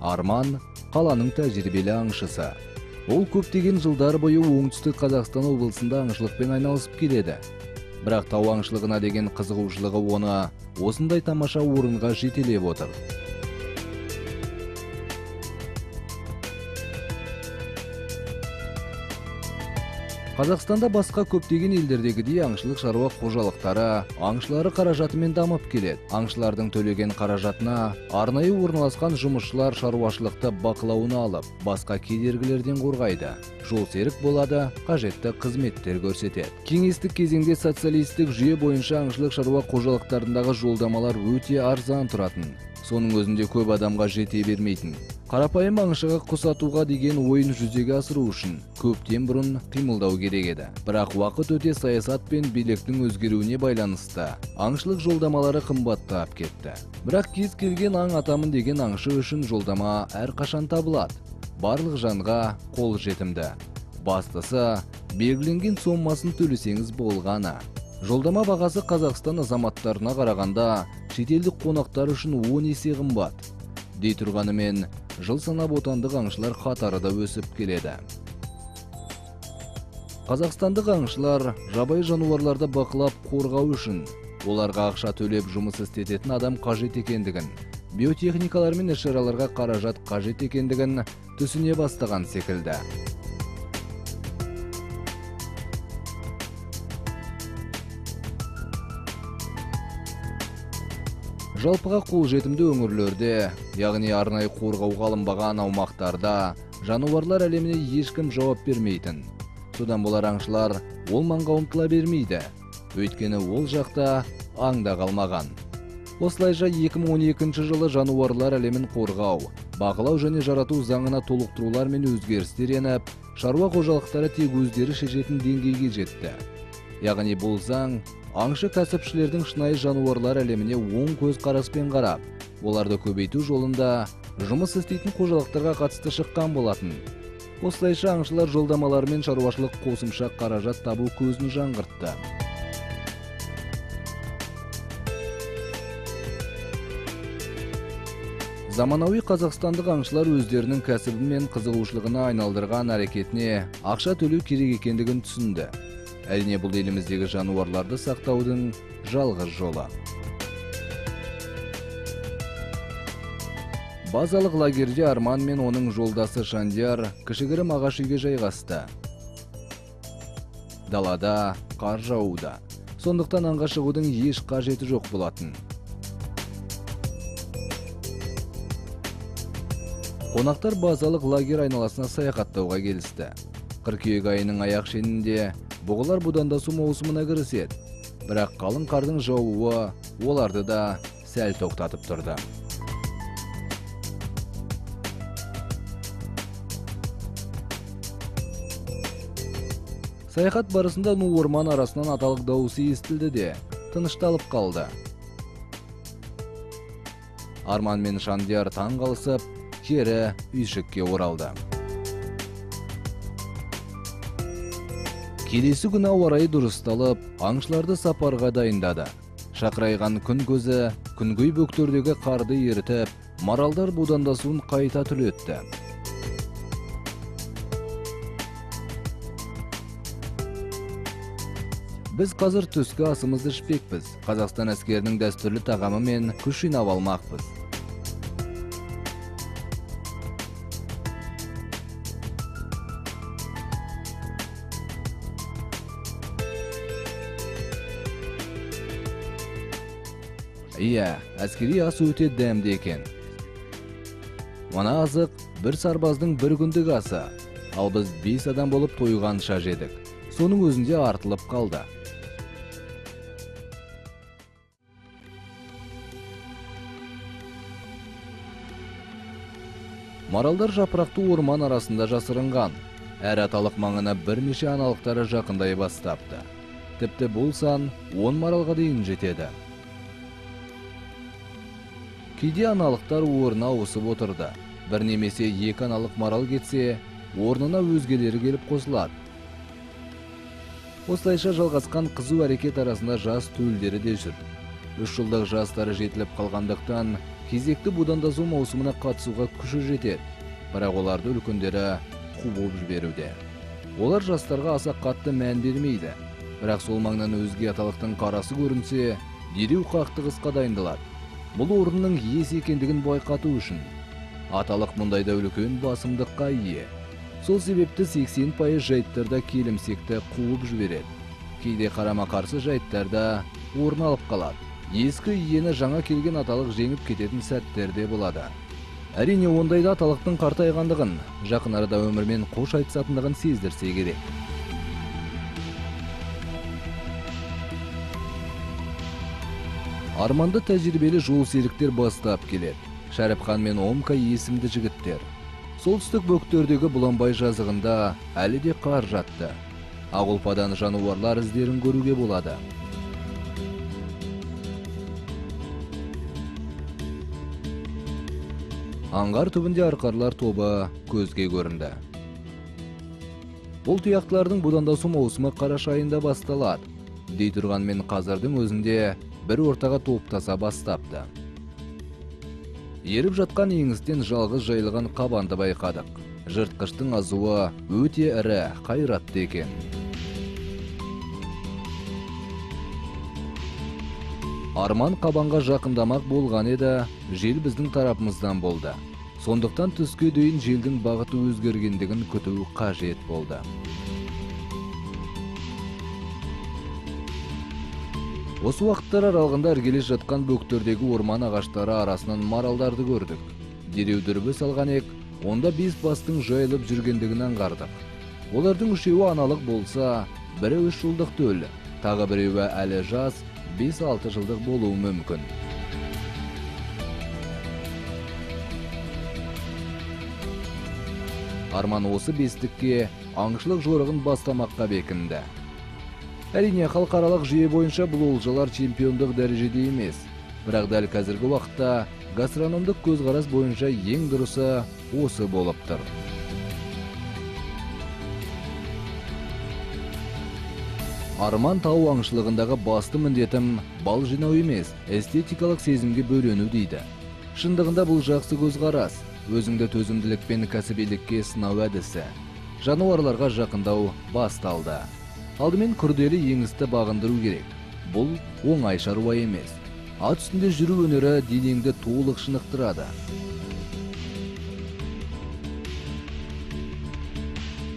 Арман қаланың тәжірибелі аңшысы. Ол көптеген жылдар бойы Оңтүстік Қазақстан облысында аңшылықпен айналысып келеді. Бірақ тау аңшылығына деген қызығушылығы оны осындай тамаша орынға жетелеп отыр. Қазақстанда басқа көптеген елдердегідей аңшылық шаруа қожалықтары аңшылары қаражатымен дамып келеді. Аңшылардың төлеген қаражатына арнайы орналасқан жұмысшылар шаруашылықты бақылауына алып, басқа кедергілерден қорғайды. Жол серік болады, қажетті қызметтер көрсетеді. Кеңестік кезеңде социалистік жүйе бойынша аңшылық шаруа қожалықтарындағы жолдамалар өте арзан тұратын. Соның өзінде көп адамға жете бермейтін. Қарапайым аңшыға құс атуға деген ойын жүзеге асыру үшін көптен бұрын қимылдау керек еді. Бірақ уақыт өте саясат пен биліктің өзгеруіне байланысты аңшылық жолдамалары қымбаттап кетті. Бірақ кез келген аң атамын деген аңшы үшін жолдама әрқашан табылады. Барлық жанға қол жетімді. Бастысы, белгіленген сомасын төлесеңіз болғаны. Жолдама бағасы Қазақстан азаматтарына қарағанда шетелдік қонақтар үшін 10 есе қымбат. Дей тұрғанымен, жыл санап отандық аңшылар қатары да өсіп келеді. Қазақстандық аңшылар жабайы жануарларды бақылап қорғау үшін оларға ақша төлеп жұмыс істететін адам қажет екендігін, биотехникалар мен іс-шараларға қаражат қажет екендігін түсіне бастаған секілді. Жалпыға қолжетімді өңірлерде, яғни арнайы қорғауға алынбаған аумақтарда жануарлар әлеміне ешкім жауап бермейтін. Содан болар аңшылар ол маңға ұмтыла бермейді. Өйткені ол жақта аң да қалмаған. Осылайша 2012 жылы жануарлар әлемін қорғау, бақылау және жарату заңына толықтырулар мен өзгерістер еніп, шаруа қожалықтары тек өздері шешетін деңгейге жетті. Яғни бұл заң аңшы кәсіпшілердің шынайы жануарлар әлеміне оң көзқараспен қарап, оларды көбейту жолында жұмыс істейтін қожалықтарға қатысты шыққан болатын. Осылайша аңшылар жолдамаларымен шаруашылық қосымша қаражат табу көзін жаңғыртты. Заманауи қазақстандық аңшылар өздерінің кәсібі мен қызығушылығына айналдырған әрекетіне ақша төлеу керек екендігін түсінді. Әрине, бұл еліміздегі жануарларды сақтаудың жалғыз жолы. Базалық лагерде Арман мен оның жолдасы Шандияр кішігірім ағаш үйге жайғасты. Далада қар жауда. Сондықтан аңға шығудың еш қажеті жоқ болатын. Қонақтар базалық лагерь айналасына саяхаттауға келісті. Қыркүйек айының аяқ шенінде бұғылар будандасу маусымына кіріседі. Бірақ қалың қардың жаууы оларды да сәл тоқтатып тұрды. Саяхат барысында ну орман арасынан аталық дауысы естілді де, тынышталып қалды. Арман мен Шандияр таң қалысып, кері үйшікке оралды. Келесі күні ауа райы дұрысталып, аңшыларды сапарға дайындады. Шақырайған күн көзі күнгей бөктердегі қарды ерітіп, маралдар будандасуын қайта түлетті. Біз қазір түскі асымызды ішпекпіз. Қазақстан әскерінің дәстүрлі тағамымен күш жинап алмақпыз. Иә, әскери ас өте дәмді екен. Мына азық бір сарбаздың бір күндік асы. Ал біз 5 адам болып тойғанша жедік. Соның өзінде артылып қалды. Маралдар жапырақты орман арасында жасырынған. Әр аталық маңына бірнеше аналықтары жақындай бастапты. Тіпті бұл сан 10 маралға дейін жетеді. Кейде аналықтар орнына ауысып отырды. Бір немесе екі аналық марал кетсе, орнына өзгелері келіп қосылады. Осылайша жалғасқан қызу әрекет арасында жас төлдері де жүр. 3 жылдық жастары жетіліп қалғандықтан Кезекті будандасу маусымына қатысуға күші жетеді. Бірақ оларды үлкендері қуып жіберуде. Олар жастарға аса қатты мән бермейді. Бірақ сол маңнан өзге аталықтың қарасы көрінсе, дереу қақтығысқа дайындалады. Бұл орынның иесі екендігін байқату үшін. Аталық мұндайда үлкен басымдыққа ие. Сол себепті 80% жайттарда келімсекті қуып жібереді. Кейде қарама-қарсы жайттарда орын алып қалады. Ескі иені жаңа келген аталық жеңіп кететін сәттер де болады. Әрине, ондайда аталықтың қартайғандығын, жақын арада өмірмен қош айтысатындығын сездірсе керек. Арманды тәжірибелі жол серіктер бастап келеді. Шәріпхан мен Омка есімді жігіттер. Солтүстік бөктердегі Бұланбай жазығында әлі де қар жатты. Ақ ұлпадан жануарлар іздерін көруге болады. Аңғар түбінде арқарлар тобы көзге көрінді. Бұл тұяқтылардың будандасу маусымы қараша айында басталады. Дей тұрғанмен қазірдің өзінде бір ортаға топтаса бастапты. Еріп жатқан еңістен жалғыз жайылған қабанды байқадық. Жыртқыштың азуы өте ірі, қайратты екен. Арман қабанға жақындамақ болған еді, жел біздің тарапымыздан болды. Сондықтан түске дейін желдің бағыты өзгергендігін күту қажет болды. Осы уақыттар аралығында іргелес жатқан бөктердегі орман ағаштары арасынан маралдарды көрдік. Дереу дүрбі салған ек, онда 5 бастың жайылып жүргендігін аңғардық. Олардың үшеуі аналық болса, бірі 3 жылдық төл, тағы біреуі әлі жас, 5-6 жылдық болуы мүмкін. Арман осы бестікке аңшылық жорығын бастамаққа бекінді. Әрине, халықаралық жүйе бойынша бұл олжалар чемпиондық дәрежеде емес. Бірақ дәл қазіргі уақытта гастрономдық көзқарас бойынша ең дұрысы осы болып тұр. Арман тау аңшылығындағы басты міндетім бал жинау емес, эстетикалық сезімге бөлену дейді. Шындығында бұл жақсы көзқарас, өзіңді төзімділік пен кәсібилікке сынау әдісі. Жануарларға жақындау басталды. Алдымен күрделі еңісті бағындыру керек. Бұл оңай шаруа емес. Ат үстінде жүру өнері денеңді толық шынықтырады.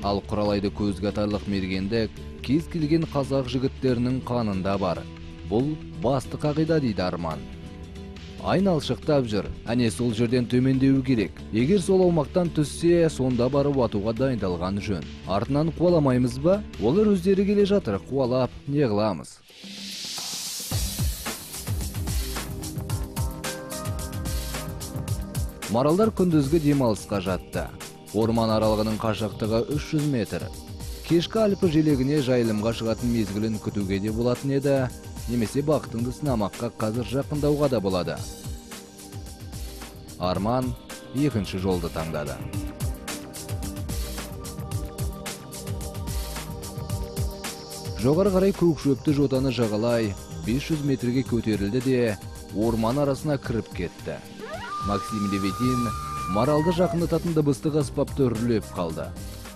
Ал құралайды көзге атарлық мергендік кез келген қазақ жігіттерінің қанында бар. Бұл басты қағида дейді Арман. Айналшықтап жүр, әне сол жерден төмендеуі керек. Егер сол аумақтан түссе, сонда барып атуға дайындалған жөн. Артынан қуаламаймыз ба? Олар өздері келе жатыр, қуалап не қыламыз? Маралдар күндізгі демалысқа жатты. Орман аралығының қашықтығы 300 метр. Кешкі Альпі желегіне жайылымға шығатын мезгілін күтуге де болатын еді, немесе бақытыңды сынамаққа қазір жақындауға да болады. Арман екінші жолды таңдады. Жоғары қарай көк шөпті жотаны жағалай 500 метрге көтерілді де орман арасына кіріп кетті. Максим Левитин маралды жақындататын дыбыстық аспапты үрлеп қалды.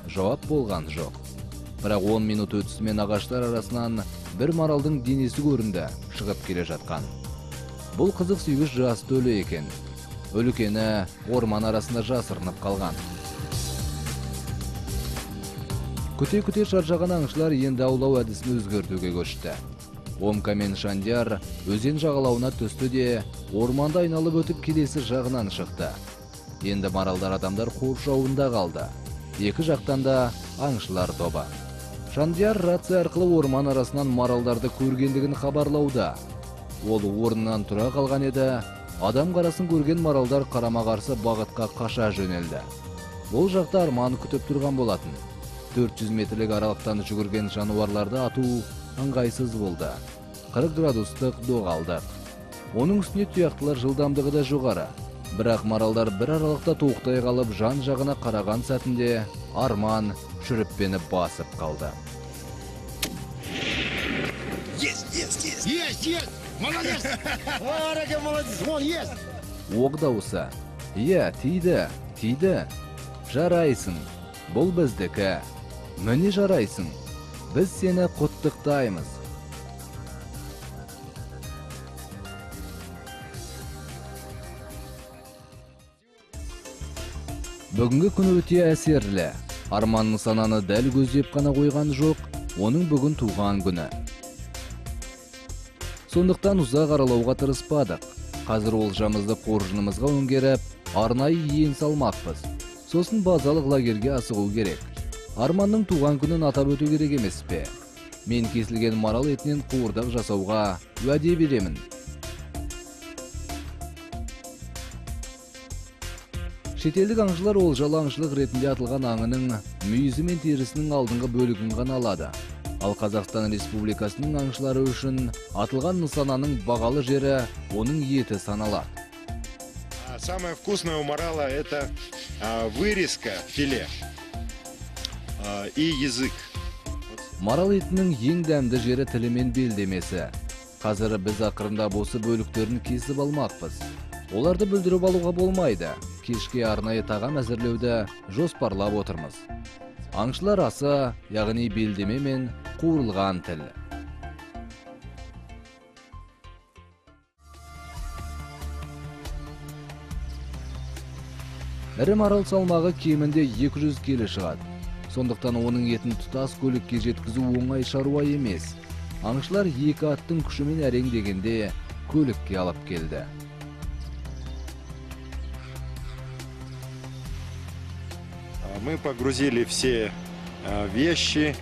Жауап болған жоқ. Бірақ 10 минут өтісімен ағаштар арасынан бір маралдың денесі көрінді, шығып келе жатқан. Бұл қызық сүйгіш жас төлі екен. Үлкені орман арасында жасырынып қалған. Күте-күте шаршаған аңшылар енді аулау әдісін өзгертуге көшті. Омка мен Шандияр өзен жағалауына түсті де орманды айналып өтіп келесі жағынан шықты. Енді маралдар адамдар қоршауында қалды. Екі жақтан да аңшылар тобы. Шандияр рация арқылы орман арасынан маралдарды көргендігін хабарлауда. Ол орнынан тұра қалған еді, адам қарасын көрген маралдар қарама-қарсы бағытқа қаша жөнелді. Ол жақта Арман күтіп тұрған болатын. 400 метрлік аралықтан жүгірген жануарларды ату ыңғайсыз болды. 40 градустық доқ алдық. Оның үстіне тұяқтылар жылдамдығы да жоғары. Бірақ маралдар бір аралықта тоқтай қалып, жан жағына қараған сәтінде Арман шүріппені басып қалды. Есть, есть, есть! Есть, есть! Молодец! Араке, молодец! Вон, есть! Оқ дауысы. Иә, тиді, тиді. Жарайсың, бұл біздікі. Міне жарайсың. Біз сені құттықтаймыз. Бүгінгі күн өте әсерлі. Арман нысананы дәл көздеп қана қойған жоқ, оның бүгін туған күні. Сондықтан ұзақ аралауға тырыспадық. Қазір олжамызды қоржынымызға өңгеріп, арнайы ен салмақпыз. Сосын базалық лагерге асығу керек. Арманның туған күнін атап өту керек емес пе? Мен кесілген марал етінен қуырдақ жасауға уәде беремін. Шетелдік аңшылар олжалы аңшылық ретінде атылған аңының мүйізі мен терісінің алдыңғы бөлігін ғана алады. Ал Қазақстан Республикасының аңшылары үшін атылған нысананың бағалы жері оның еті саналады. Самое вкусное у марала это вырезка, филе и язык. Марал етінің ең дәмді жері тілі мен белдемесі. Қазір біз ақырындап осы бөліктерін кесіп алмақпыз. Оларды бүлдіріп алуға болмайды. Кешке арнайы тағам әзірлеуді жоспарлап отырмыз. Аңшылар асы, яғни белдеме мен қуырылған тіл. Ірі марал салмағы кемінде 200 келі шығады. Сондықтан оның етін тұтас көлікке жеткізу оңай шаруа емес. Аңшылар екі аттың күшімен әрең дегенде көлікке алып келді. Мы погрузили все вещи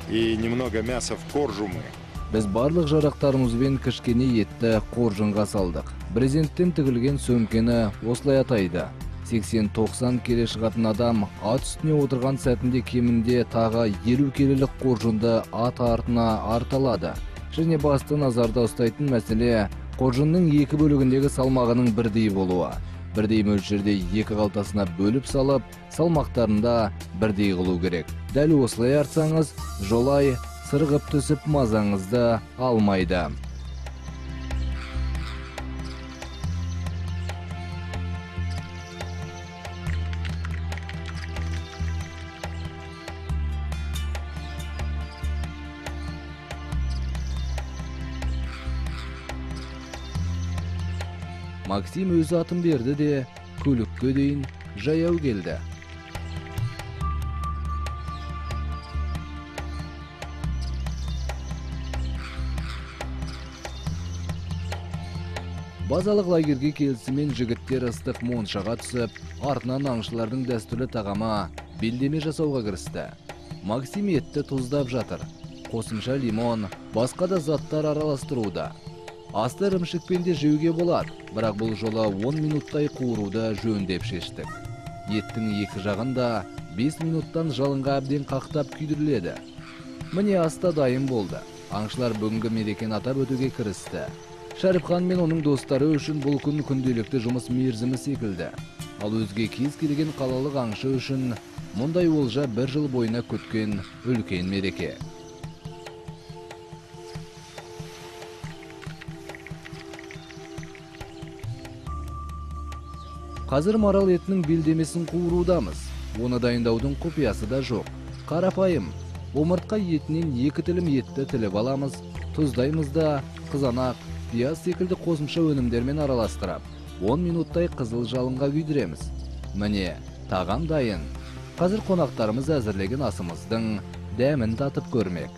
и немного мяса в коржумы. Біз барлық жарақтарымызбен кішкене етті қоржынға салдық. Брезенттен тігілген сөмкені осылай атайды. 80-90 келі шығатын адам ат үстіне отырған сәтінде кемінде тағы 50 келілік қоржынды ат артына арталады. Және басты назарда ұстайтын мәселе қоржынның екі бөлігіндегі салмағының бірдей болуы. Бірдей мөлшерде екі қалтасына бөліп салып, салмақтарында бірдей қылу керек. Дәл осылай артсаңыз, жолай сырғып түсіп мазаңызды алмайды. Максим өзі атын берді де, көлікке дейін жаяу келді. Базалық лагерге келісімен жігіттер ыстық моншаға түсіп, артынан аңшылардың дәстүрлі тағамы белдеме жасауға кірісті. Максим етті тұздап жатыр. Қосымша лимон, басқа да заттар араластыруда. Асты ірімшікпен де жеуге болады, бірақ бұл жолы 10 минуттай қуыруды жөн деп шештік. Еттің екі жағын да 5 минуттан жалынға әбден қақтап күйдіріледі. Міне аста дайын болды. Аңшылар бүгінгі мерекені атап өтуге кірісті. Шәріпхан мен оның достары үшін бұл күн күнделікті жұмыс мерзімі секілді. Ал өзге кез келген қалалық аңшы үшін мұндай олжа бір жыл бойына күткен үлкен мереке. Қазір марал етінің белдемесін қуырудамыз. Оны дайындаудың құпиясы да жоқ. Қарапайым. Омыртқа етінен екі тілім етті тіліп аламыз, тұздаймыз да, қызанақ, пияз секілді қосымша өнімдермен араластырып, 10 минуттай қызыл жалынға күйдіреміз. Міне, тағам дайын. Қазір қонақтарымыз әзірлеген асымыздың дәмін татып көрмек.